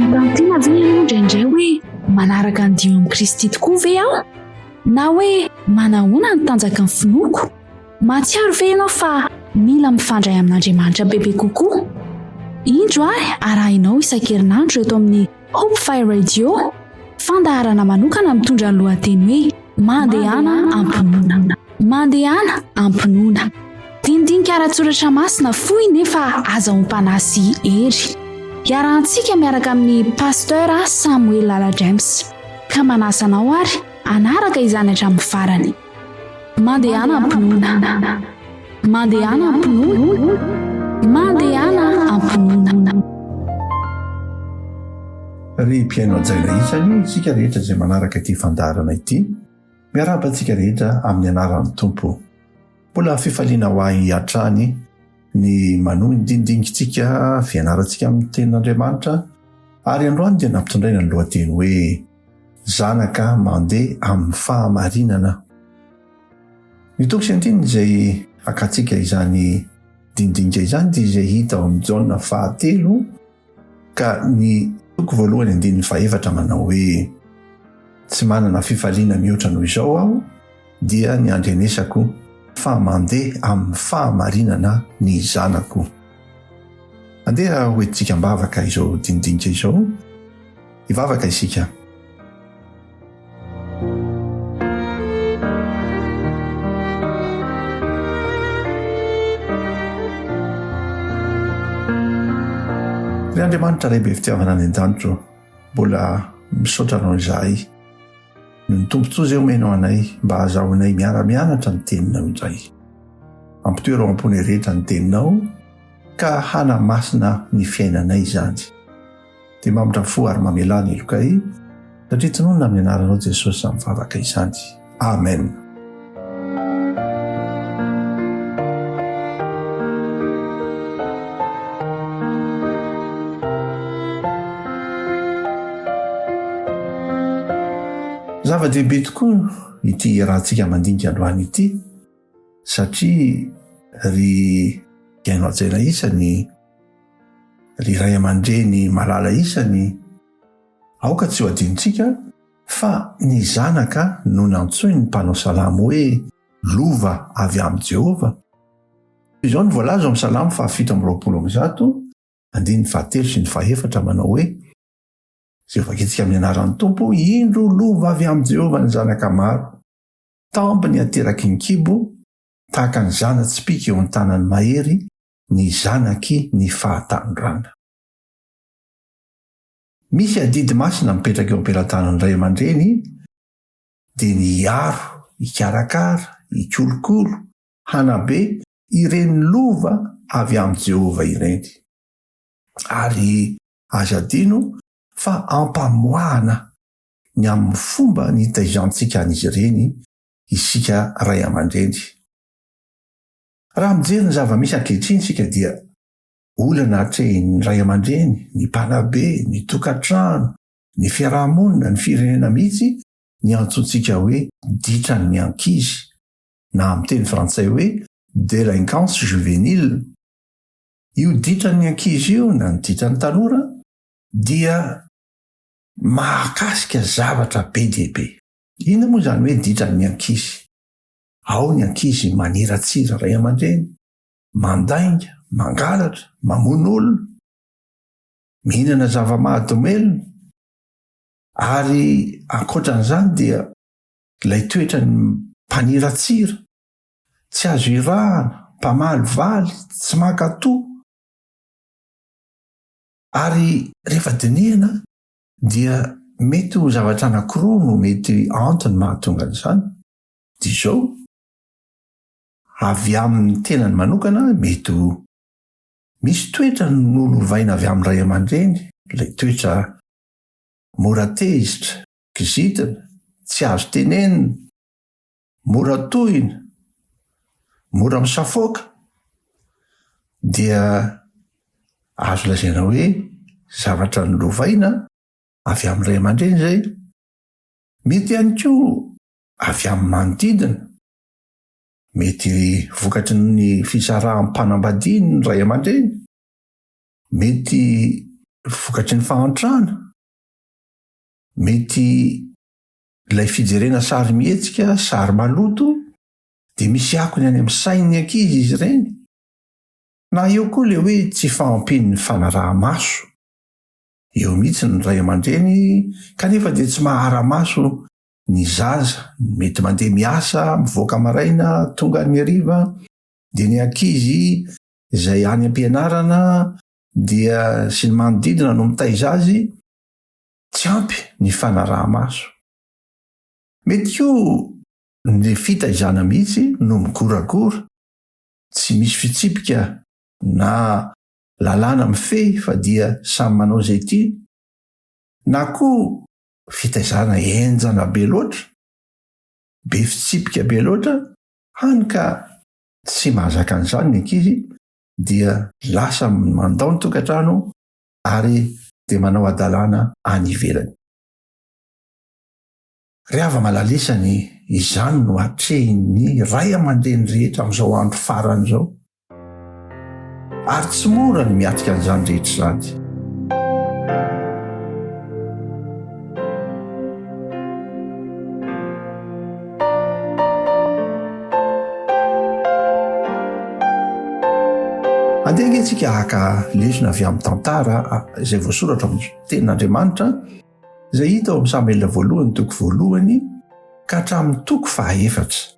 Manontany tena ve ianao indraindray hoe manaraka ny dia amin'i Kristy tokoa ve aho? Na hoe manahoana ny tanjaky ny finoako? Mahatsiaro ve ianao fa mila mifandray amin'Andriamanitra bebe kokoa? Indro ary arahinao isan-kerinandro eto amin'ny Hope Fire Radio, fandaharana manokana mitondra ny lohateny hoe Mandehana am-pinoana. Mandehana am-pinoana. Dinidinika ara-tsoratra masina fohy nefa azahoam-panahy sy hery. Iarahantsika miaraka amin'ny Pasteur Samuel Lala James. Ka manasa anao ary hanaraka izany hatramin'ny farany. Mandehana am-pinoana. Mandehana am-pinoana. Mandehana am-pinoana. Ry mpihaino hajaina isany, isika rehetra izay manaraka ity fandaharana ity, miarahaba antsika rehetra amin'ny anaran'ny Tompo. Mbola fifaliana ho ahy hatrany ny manohy ny dinidinikitsika fianarantsika amin'ny tenin'Andriamanitra ary androany dia nampitondraina ny lohateny hoe Zanaka mandeha amin'ny fahamarinana. Ny toko sy andininy izay hakantsika izany dinidinika izany dia izay hita ao amin'ny Jaona fahatelo ka ny toko voalohany andininy fahefatra manao hoe tsy manana fifaliana mihoatra noho izao aho dia ny andrenesako fa mandeha amin'ny fahamarinana ny zanako. Andeha hoentintsika am-bavaka izao dinidinika izao. Hivavaka isika. Ry Andriamanitra Ray be fitiavana any an-danitro, mbola misaotra anao izahay noho ny tombontsoa izay omenao anay mba hahazahoanay miara-mianatra ny teninao indray. Ampitoero ao am-ponay rehetra ny teninao ka hanamasina ny fiainanay izany. Dia mamindra fo ary mamelà ny helokay, satria tononina amin'ny anaranao Jesosy izany vavaka izany. Amen. Zava-dehibe tokoa ity iarahantsika mandinika androany ity satria ry mpihaino hajaina isany, Ry ray aman-dreny malala isany, aoka tsy ho adinontsika fa ny zanaka no nantsoin'ny mpanao salamo hoe lova avy amin'i Jehovah. Toy izao no voalaza ao amin'ny Salamo fahafito amby 120, andininy fahatelo sy ny fahefatra manao hoe, Izay vakintsika amin'ny anaran'ny Tompo, Indro lova avy amin'i Jehovah ny zanaka maro, tambiny ateraky ny kibo, tahaka ny zana-tsipìka eo an-tanan'ny mahery, ny zanaky ny fahatanorana. Misy adidy masina mipetraka eo am-pelatanan'ny ray aman-dreny dia ny hiaro, hikarakara, hikolokolo, hanabe ireny lova avy amin'i Jehovah ireny. Ary aza adino fa ampamoahana ny amin'ny fomba nitaizantsika an'izy ireny isika ray aman-dreny. Raha mijery ny zava-misy ankehitriny isika dia olana atrehin'ny ray aman-dreny, ny mpanabe, ny tokantrano, ny fiaraha-monina, ny firenena mihitsy ny antsointsika hoe ditran'ny ankizy na amin'ny teny frantsay hoe délinquance juvénile. Io ditran'ny ankizy io na ny ditran'ny tanora dia mahakasika zavatra be dia be. Inona moa izany hoe ditran'ny ankizy? Ao ny ankizy maniratsira ray aman-dreny, mandainga, mangalatra, mamono olona, mihinana zava-mahadomelina, ary ankoatran'izany dia ilay toetran'ny mpaniratsira, tsy azo irahana, mpamalivaly, tsy mankatò. Ary rehefa dinihana dia mety ho zavatra anankiroa no mety antony mahatonga an'izany. Dia izao, avy amin'ny tenany manokana, mety ho misy toetra nolovaina avy amin'ny ray aman-dreny, ilay toetra mora tezitra, kizitina, tsy azo tenenina, mora tohina, mora misafoaka, dia azo lazaina hoe zavatra nolovaina avy amin'ny ray aman-dreny izay. Mety ihany koa avy amin'ny manodidina, mety vokatry ny fisaraham-panambadian'ny ray aman-dreny, mety. vokatry ny fahantrana, mety ilay fijerena sary mihetsika, sary maloto, dia misy akony any amin'ny sain'ny ankizy izy ireny. Na eo koa ilay hoe tsy fahampian'ny fanaraha-maso. Eo mihitsy ny ray aman-dreny kanefa dia tsy mahara-maso ny zaza, mety mandeha miasa, mivoaka maraina, tonga ny hariva, dia ny ankizy izay any am-pianarana dia sy ny manodidina no mitaiza azy, tsy ampy ny fanaraha-maso. Mety koa ny fitaizana mihitsy no migoragora, tsy misy fitsipika na lalàna mifehy fa dia samy manao izay tiany, na koa fitaizana henjana be loatra, be fitsipika be loatra, hany ka tsy mahazaka an'izany ny ankizy dia lasa mandao ny tokantrano ary dia manao hadalana any ivelany. Ry hava-malalisany, izany no atrehin'ny ray aman-dreny rehetra amin'izao andro farany izao. Ary tsy mora ny miatrika an'izany rehetra izany. Andeha ange isika haka lesona avy amin'ny tantara izay voasoratra amin'ny tenin'Andriamanitra izay hita ao amin'ny Samoela voalohany toko voalohany ka hatramin'ny toko fahaefatra.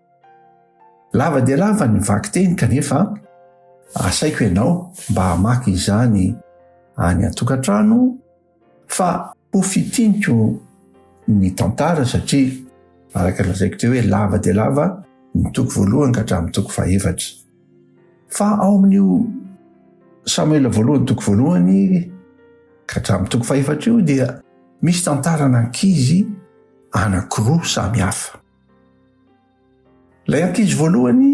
Lava dia lava ny vakiteny kanefa asaiko ianao mba hamaky izany any an-tokantrano fa ho fitiniko ny tantara satria araka ny lazaiko teo hoe lava dia lava ny toko voalohany ka hatramin'ny toko fahefatra. Fa ao amin'io Samoela voalohany toko voalohany ka hatramin'ny toko fahefatra io dia misy tantarana ankizy anankiroa samy hafa. Ilay ankizy voalohany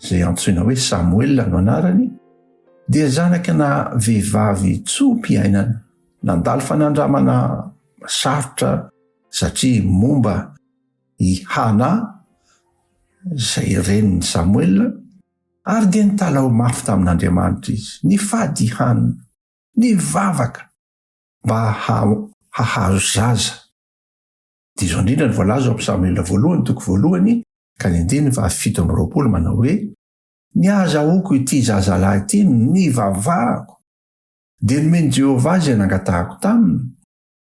izay antsoina hoe Samoela no anarany dia zanaka na vehivavy tso-piainana nandalo fanandramana sarotra satria momba i Hana izay renin'i Samoela ary dia nitalaho mafy tamin'Andriamanitra izy, nifady hanina, nivavaka mba hahazo zaza. Dia izao indrindra no voalaza ao amin'ny Samoela voalohany toko voalohany ka ny andininy faha 27 manao hoe, Ny ahazahoako ity zazalahy ity no nivavahako, dia nomen'i Jehovah azy izay nangatahako taminy,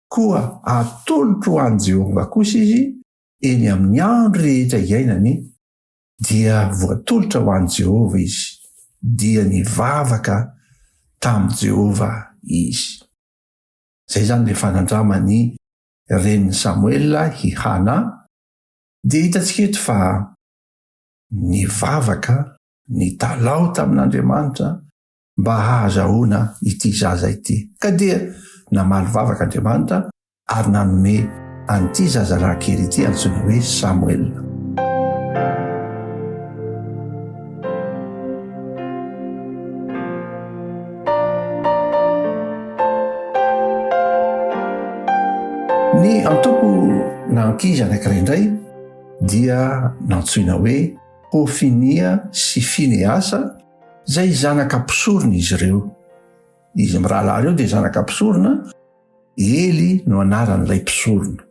koa atolotro ho an'i Jehovah kosa izy eny amin'ny andro rehetra iainany, dia voatolotra ho an'i Jehovah izy, dia nivavaka tamin'i Jehovah izy. Izay izany ilay fanandraman'ny renin'i Samoela i Hana, dia hitantsika eto fa nivavaka, nitalaho tamin'Andriamanitra mba hahazahoana ity zaza ity. Ka dia namaly vavaka Andriamanitra ary nanome an'ity zazalahy kely ity antsoina hoe Samoela. Ny antoko na ankizy anankiray indray dia nantsoina hoe Hofinia sy Fineasa izay zanaka mpisorona izy ireo. Izy mirahalahy ireo dia zanaka mpisorona, Ely no anaran'ilay mpisorona.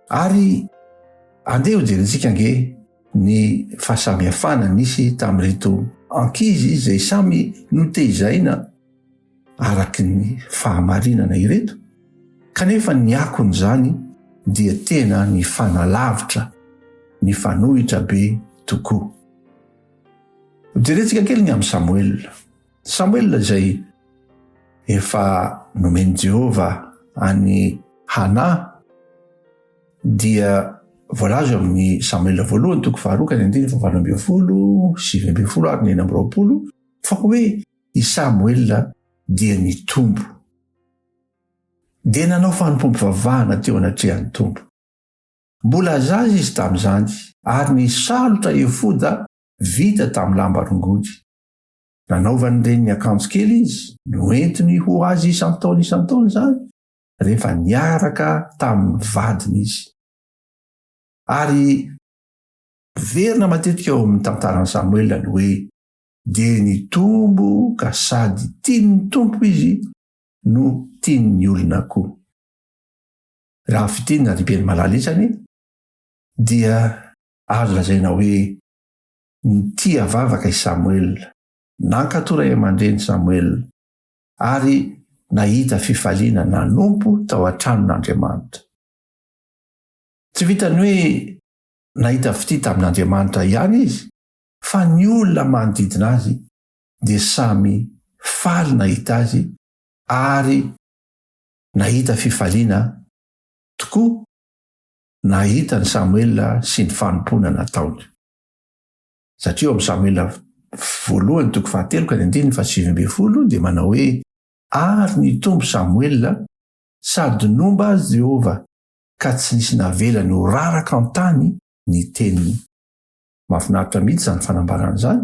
Ary andeha hojerentsika ange ny fahasamihafana nisy tamin'ireto ankizy izay samy notezaina araky ny fahamarinana ireto, kanefa ny akon'izany dia tena nifanalavitra, nifanohitra be tokoa. Hojerentsika kely ny amin'i Samoela. Samoela izay efa nomen'i Jehovah an'i Hana dia voalaza eo amin'ny Samoela voalohany toko faharoa ka ny andininy fahavalo ambin'ny folo, 19 ary ny 26 fa hoe i Samoela dia nitombo. Dia nanao fanompoam-pivavahana teo anatrehan'ny Tompo. Mbola zaza izy tamin'izany ary nisalotra efoda vita tamin'ny lamba rongony. Nanaovan'ny reniny akanjo kely izy, noentiny ho azy isan-taona isan-taona izany, rehefa niaraka tamin'ny vadiny izy. Ary miverina matetika ao amin'ny tantaran'i Samoela ny hoe dia nitombo ka sady tian'ny Tompo izy. no tian'ny olona koa. Raha fintinina ry Mpihaino malala isany dia azo lazaina hoe nitia vavaka i Samoela, nankatò ray aman-dreny Samoela ary nahita fifaliana nanompo tao an-tranon'Andriamanitra. Tsy vitan'ny hoe nahita fitia tamin'Andriamanitra ihany izy fa ny olona manodidina azy dia samy faly nahita azy ary nahita fifaliana tokoa nahita an'i Samoela sy ny fanompoana nataony. Satria ao amin'ny Samoela voalohany toko fahatelo ka ny andininy fahasivy ambin'ny folo dia manao hoe ary nitombo Samoela sady nomba azy Jehovah ka tsy nisy navelany ho raraka an-tany ny teniny. Mahafinaritra mihitsy izany fanambarana izany.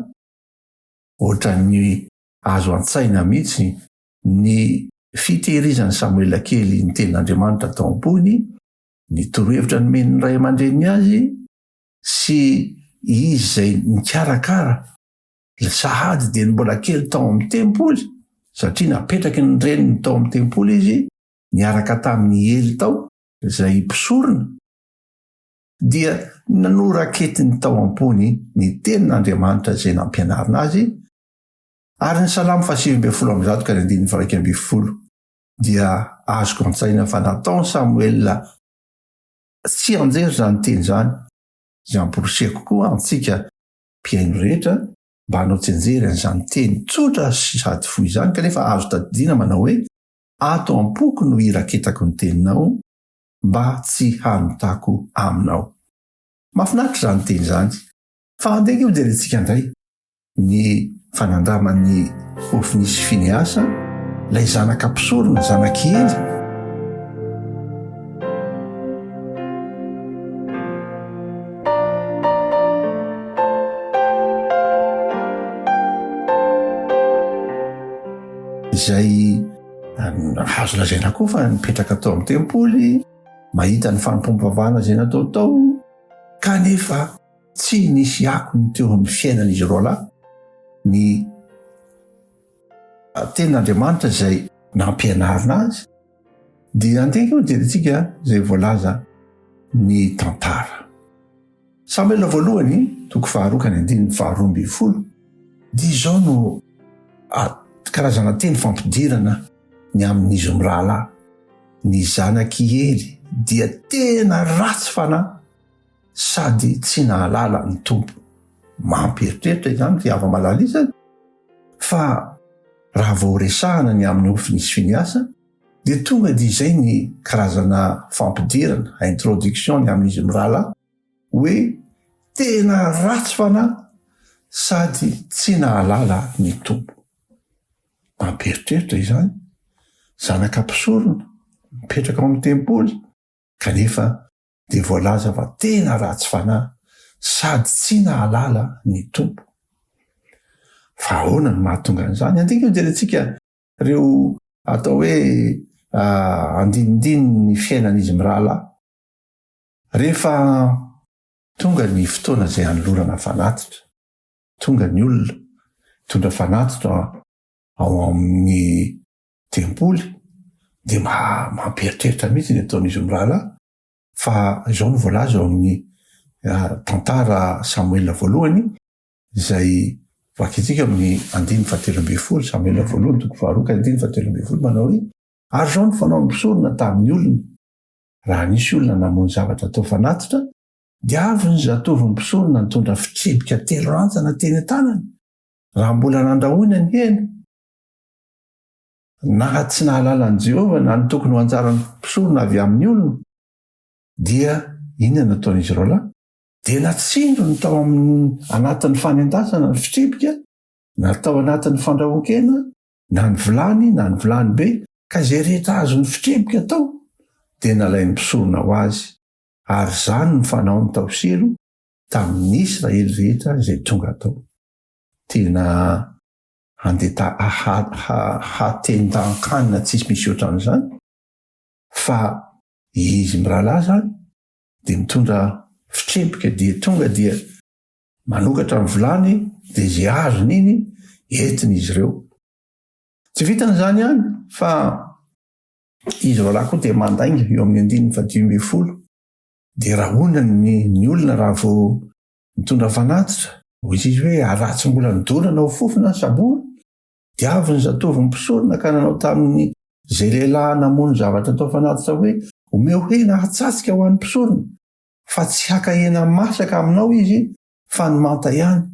Ohatran'ny azo an-tsaina mihitsy ny fitehirizan'i Samoela kely ny tenin'Andriamanitra tao am-pony, ny torohevitra nomen'ny ray aman-dreniny azy, sy izy izay nikarakara sahady dia ny mbola kely tao amin'ny tempoly, satria napetraky ny reniny tao amin'ny tempoly izy niaraka tamin'i Ely tao, izay mpisorona, dia noraketiny tao am-pony ny tenin'Andriamanitra izay nampianarina azy, ary ny Salamo faha-119 ka ny andininy faha-11 dia azoko an-tsaina fa nataon'i Samoela tsianjery izany teny izany, izay amporisihako koa antsika mpihaino rehetra mba hanao tsianjery an'izany teny tsotra sy sady fohy izany kanefa azo tadidiana manao hoe Ato am-poko no iraketako ny teninao, mba tsy hanotako aminao. Mahafinaritra izany teny izany. Fa andeha ange hojerentsika indray ny fanandraman'i Hofnia sy Finehasa, ilay zanaka mpisorona, zanak'i Ely. Izay azo lazaina koa fa nipetraka tao amin'ny tempoly, mahita ny fanompoam-pivavahana izay natao tao, kanefa tsy nisy akony teo amin'ny fiainan'izy roalahy ny tenin'Andriamanitra izay nampianarina azy, dia andeha aloha jerentsika izay voalaza ny tantara. Samoela voalohany, toko faharoa ka ny andininy faharoa ambin'ny folo, dia izao no karazana teny fampidirana ny amin'izy mirahalahy. Ny zanak'i Ely dia tena ratsy fanahy sady tsy nahalala ny Tompo. Mampieritreritra izany ry hava-malala isany, fa raha vao resahana ny amin'ny Hofnia sy Finehasa dia tonga dia izay ny karazana fampidirana, introduction, ny amin'izy mirahalahy hoe tena ratsy fanahy sady tsy nahalala ny Tompo. Mampieritreritra izany, zanaka mpisorona mipetraka ao amin'ny tempoly kanefa dia voalaza fa tena ratsy fanahy sady tsy nahalala ny Tompo. Fa ahoana no mahatonga an'izany? Andeha hojerentsika ireo atao hoe andinindininy ny fiainan'izy mirahalahy. Rehefa tonga ny fotoana izay hanolorana fanatitra, tonga ny olona hitondra fanatitra ao amin'ny tempoly, dia mampieritreritra mihitsy ny ataon'izy mirahalahy, fa izao no voalaza ao amin'ny tantara Samoela voalohany, izay vakintsika amin'ny andininy fahatelo ambin'ny folo, Samoela voalohany toko faharoa ka andininy fahatelo ambin'ny folo manao hoe, Ary izao no fanaon'ny mpisorona tamin'ny olona, raha nisy olona namono zavatra atao fanatitra, dia avy ny zatovon'ny mpisorona nitondra fitsipika telo rantsana teny an-tanany, raha mbola nandrahoina ny hena. Na tsy nahalala an'i Jehovah na ny tokony ho anjaran'ny mpisorona avy amin'ny olona, dia inona no nataon'izy ireo lahy? Dia natsindrony tao amin'ny anatin'ny fanendasana ny fitsipika, na tao anatin'ny fandrahoan-kena, na ny vilany na ny vilany be, ka izay rehetra azon'ny fitsipika tao dia nalain'ny mpisorona ho azy, ary izany no fanaony tao Silo tamin'ny Israely rehetra izay tonga tao. Tena handeha hatendan-kanina tsisy misy ohatran'izany, fa izy mirahalahy izany dia mitondra fitsipika dia tonga dia manokatra ny vilany dia izay azony iny entiny izy ireo. Tsy vitan'izany ihany fa. Izy roalahy koa dia mandainga eo amin'ny andininy fahadimy ambin'ny folo. Dia rahonany ny ny olona raha vao mitondra fanatitra. Hoy izy hoe ary raha tsy mbola nodorana ho fofona ny sabora, dia avy ny zatovo mpisorona ka nanao tamin'ny izay lehilahy namono zavatra atao fanatitra hoe, Omeo hena hatsatsika ho an'ny mpisorona, fa tsy haka hena masaka aminao izy fa ny manta ihany.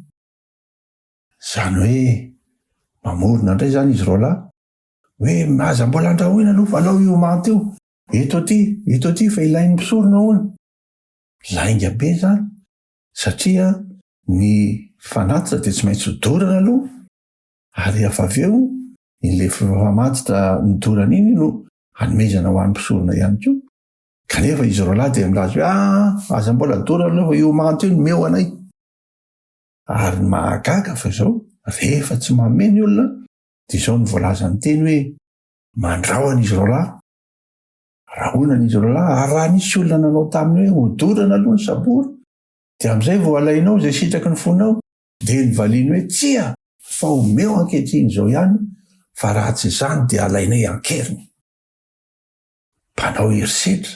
Izany hoe mamorona indray izany izy roalahy hoe aza mbola andrahoina aloha fa alao io manta io eto aty, eto aty fa ilain'ny mpisorona hono. Lainga be izany satria ny fanatitra dia tsy maintsy hodorana aloha ary rehefa avy eo ilay famatitra nodorana iny no hanomezana ho an'ny mpisorona ihany koa. Kanefa izy roalahy dia milaza hoe ah, aza mbola dorana aloha fa io manta io no meo anay. Ary ny mahagaga fa izao, rehefa tsy manome ny olona dia izao no voalazan'ny teny hoe mandrahona izy roalahy, rahonana izy roalahy, ary raha nisy olona nanao taminy hoe hodorana aloha ny sabora, dia amin'izay vao alainao izay sitraky ny fonao, dia nivaliany hoe tsia, fa omeo ankehitriny izao ihany, fa raha tsy izany dia alainay an-keriny. Mpanao herisetra,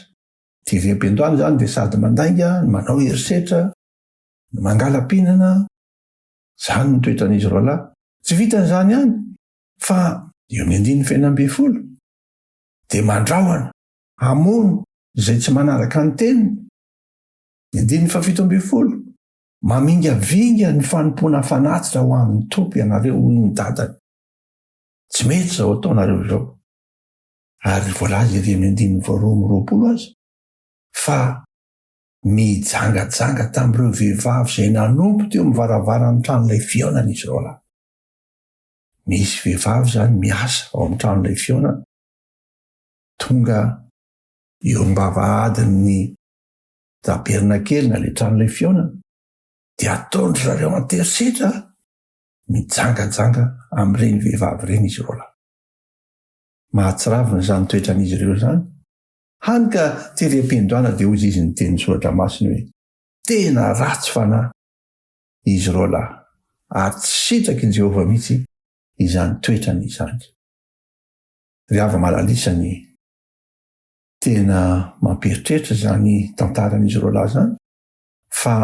tery am-piandohana izany dia sady mandainga no manao herisetra, no mangala-pihinana, izany ny toetran'izy roalahy. Tsy vitan'izany ihany fa eo amin'ny andininy fahenina ambin'ny folo dia mandrahona hamono izay tsy manaraka ny teniny. Ny andininy fahafito ambin'ny folo, mamingavinga ny fanompoana fanatitra ho amin'ny Tompo ianareo, hoy ny dadany. Tsy mety izao ataonareo izao. Ary voalaza ery amin'ny andininy faharoa amby roapolo aza fa mijangajanga tamin'ireo vehivavy izay nanompo teo amin'ny varavaran'ny tranolay fihaonana izy roalahy. Misy vehivavy izany miasa ao amin'ny tranolay fihaonana, tonga eo am-bavahadin'ny tabernakely na ilay tranolay fihaonana, dia ataon-dry zareo an-terisetra mijangajanga amin'ireny vehivavy ireny izy roalahy. Mahatsiravina izany toetran'izy ireo izany, hany ka tery am-piandohana dia hoy izy ny tenin'ny Soratra Masina hoe, Tena ratsy fanahy izy roalahy, ary tsy sitrak'i Jehovah mihitsy izany toetrany izany. Ry hava-malala isany, tena mampieritreritra izany tantaran'izy roalahy izany, fa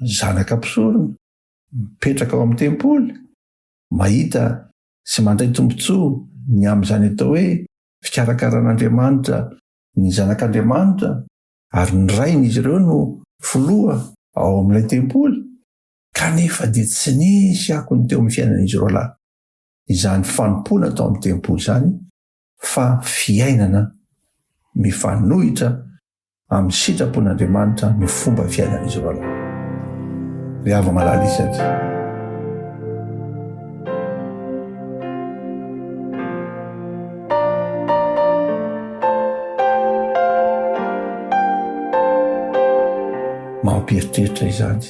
zanaka mpisorona, mipetraka ao amin'ny tempoly, mahita sy mandray tombontsoa ny amin'izany atao hoe fikarakaran'Andriamanitra ny Zanak'Andriamanitra ary ny Rainy izy ireo no filoha ao amin'ilay tempoly, kanefa dia tsy nisy akony teo amin'ny fiainan'izy roalahy izany fanompoana tao amin'ny tempoly izany fa fiainana mifanohitra amin'ny sitrapon'Andriamanitra no fomba fiainan'izy roalahy. Ry hava-malala isany. Mampieritreritra izany.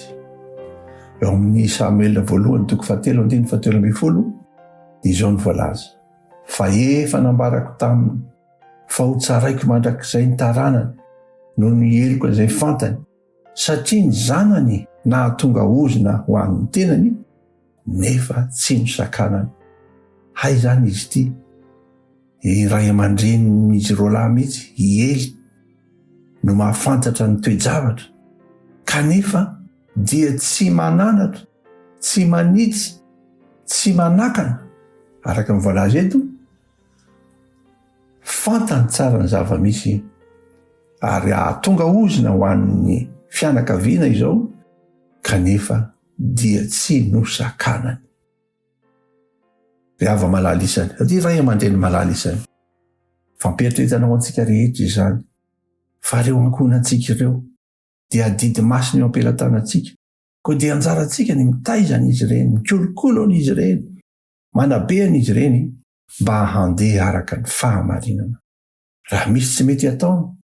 Eo amin'ny Samoela voalohany toko fahatelo andininy fahatelo ambin'ny folo dia izao no voalaza, Fa efa nambarako taminy fa ho tsaraiko mandrakizay ny taranany noho ny heloka izay fantany, satria ny zanany nahatonga ozona ho an'ny tenany, nefa tsy nosakanany. Hay izany izy ity, i ray aman-drenin'izy roalahy mihitsy, i Ely, no mahafantatra ny toe-javatra, kanefa dia tsy mananatra, tsy manitsy, tsy manakana, araka ny voalaza eto, Fantany tsara ny zava-misy ary hahatonga ozona ho an'ny fianakaviana izao kanefa dia tsy nosakanany. Ry hava-malala isany, ry ray aman-dreny malala isany, fampieritreretana ho antsika rehetra izany fa ireo ankohonantsika ireo dia adidy masina eo am-pelatanantsika, koa dia anjarantsika ny mitaiza an'izy ireny, mikolokolo an'izy ireny, manabe an'izy ireny mba handeha araka ny fahamarinana. Raha misy tsy mety ataony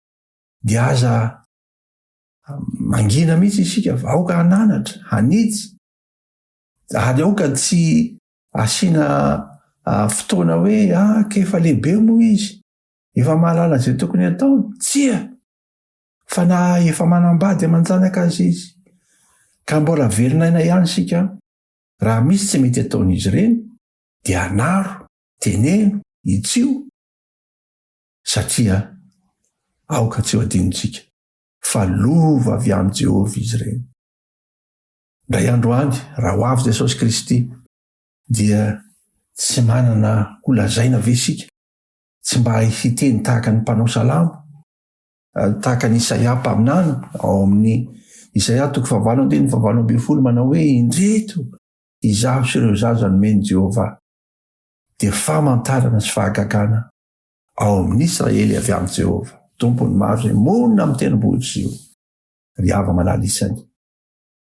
dia aza mangina mihitsy isika fa aoka hananatra, hanitsy ary aoka tsy asiana fotoana hoe ah ka efa lehibe moa izy, efa mahalala izay tokony ataony. Tsia! Fa na efa manambady aman-janaka aza izy ka mbola velon'aina ihany isika, raha misy tsy mety ataon'izy ireny dia anaro, teneno, hitsio. Satria aoka tsy ho adinontsika fa lova avy amin'i Jehovah izy ireny. Indray andro any, raha ho avy Jesosy Kristy, dia tsy manana holazaina ve isika? Tsy mba hiteny tahaka ny mpanao salamo, tahaka an'i Isaia mpaminany ao amin'ny Isaia toko fahavalo andininy fahavalo ambin'ny folo manao hoe, Indreto, izaho sy ireo zaza nomen'i Jehovah dia famantarana sy fahagagana ao amin'ny Israely avy amin'i Jehovah, Tompon'ny maro izay monina amin'ny tendrombohitr'i Ziona. Ry hava-malala isany,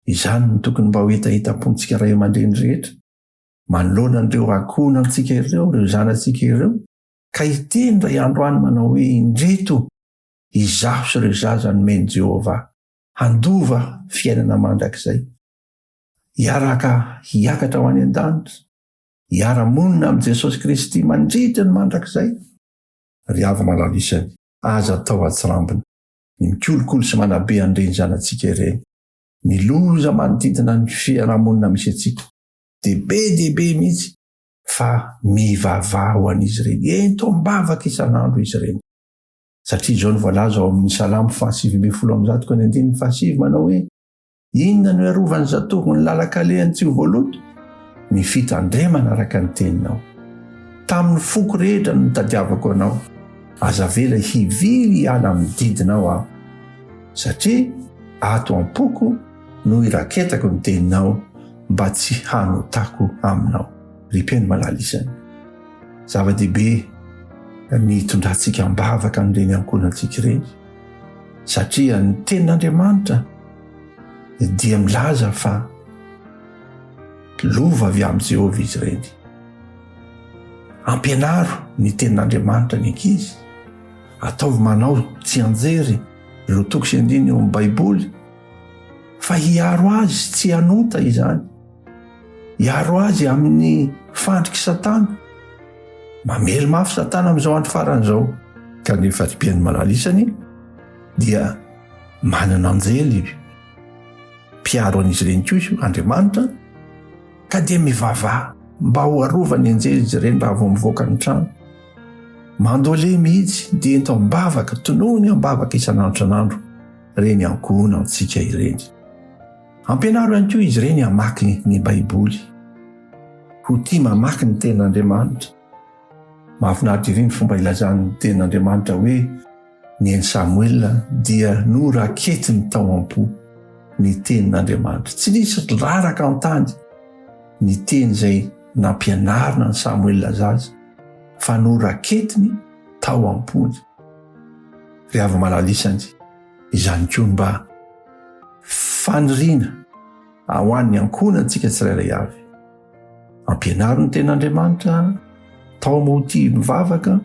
izany no tokony mba ho hetahetam-pontsika ray aman-dreny rehetra, manoloana an'ireo ankohonantsika ireo, ireo zanatsika ireo, ka hiteny indray andro any manao hoe, Indreto, izaho sy ireo zaza nomen'i Jehovah handova fiainana mandrakizay, hiaraka hiakatra ho any an-danitra, hiara-monina amin'i Jesosy Kristy mandritra ny mandrakizay. Ry hava-malala isany, aza atao atsirambina ny mikolokolo sy manabe an'ireny zanatsika ireny. Ny loza manodidina ny fiarahamonina misy antsika dia be dia be mihitsy fa mivavaha ho an'izy ireny. Ento am-bavaka isan'andro izy ireny. Satria izao no voalaza ao amin'ny Salamo faha-119 ka ny andininy fahasivy manao hoe, Inona no iarovan'ny zatovo ny lalan-kalehany tsy ho voaloto? Ny fitandremana araka ny teninao. Tamin'ny foko rehetra no nitadiavako anao. Aza avela hivily hiala amin'ny didinao aho. Satria ato am-poko no iraketako ny teninao mba tsy hanotako aminao. Ry mpihaino malala isany, zava-dehibe ny hitondrantsika am-bavaka an'ireny ankohonantsika ireny. Satria ny tenin'Andriamanitra dia milaza fa lova avy amin'i Jehovah izy ireny. Ampianaro ny tenin'Andriamanitra ny ankizy. Ataovy manao tsianjery ireo toko sy andininy eo amin'ny Baiboly fa hiaro azy tsy hanota izany. Hiaro azy amin'ny fandrik'i Satana. Mamely mafy Satana amin'izao andro farany izao. Kanefa ry mpihaino malala isany dia manana anjely mpiaro an'izy ireny koa izy Andriamanitra ka dia mivavaha mba ho arovan'ny anjely izy ireny raha vao mivoaka ny trano. Mandole mihitsy dia ento am-bavaka, tonony am-bavaka isan'andro isan'andro ireny ankohonantsika ireny. Ampianaro ihany koa izy ireny hamaky ny Baiboly. Ho tia mamaky ny Tenin'Andriamanitra. Mahafinaritra ery ny fomba ilazan'ny Tenin'Andriamanitra hoe ny an'i Samoela dia noraketiny tao am-po ny Tenin'Andriamanitra. Tsy nisy raraka an-tany ny teny izay nampianarina an'i Samoela zaza fa noraketiny tao am-pony. Ry hava-malala isany, izany koa no mba faniriana ho an'ny ankohonantsika tsirairay avy. Ampianaro ny tenin'Andriamanitra, taomy ho tia mivavaka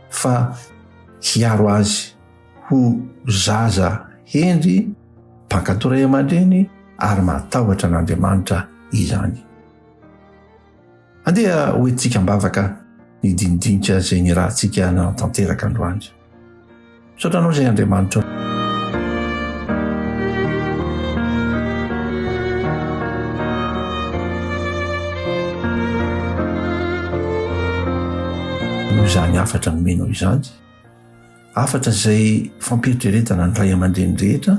fa hiaro azy ho zaza hendry, mpankatò ray aman-dreny ary mahatahotra an'Andriamanitra izany. Andeha hoentintsika am-bavaka ny dinidinika izay nirahantsika nanatanteraka androany. Misaotra anao izay Andriamanitra. Noho izany hafatra nomenao izany, hafatra izay fampieritreretana ny ray aman-dreny rehetra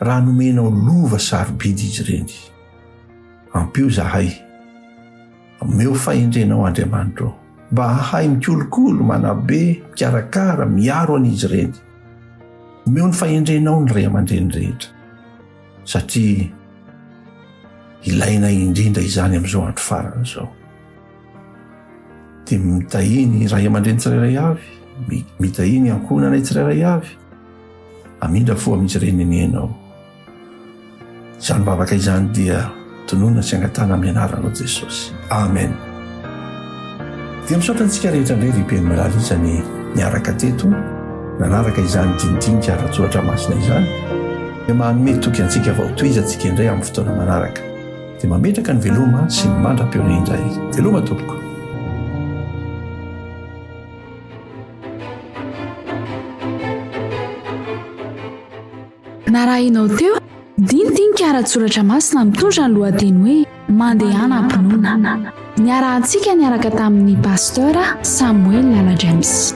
raha nomenao lova sarobidy izy ireny. Ampio izahay. Omeo fahendrena Andriamanitra ô, mba hahay mikolokolo, manabe, mikarakara, miaro an'izy ireny. Omeo ny fahendrenao ny ray aman-dreny rehetra, satria ilaina indrindra izany amin'izao andro farany izao. Dia mitahia ny ray aman-dreny tsirairay avy, mitahia ny ankohonanay tsirairay avy, amindra fo amin'izy ireny anie ianao. Izany vavaka izany dia tononina sy angatahana amin'ny anaranao Jesosy. Amen. Dia misaotra antsika rehetra indray ry Mpino malala isany niaraka teto nanaraka izany dinidinika ara-tsoratra masina izany. Dia manome toky antsika vao tohizantsika indray amin'ny fotoana manaraka. Dia mametraka ny veloma sy ny mandra-pihaona indray. Veloma tompoko. Narahinao teo, dinidinika ara-tsoratra masina mitondra ny lohateny hoe Mandehana am-pinoana. Niarahantsika niaraka tamin'ny Pasteur Samuel Lala James.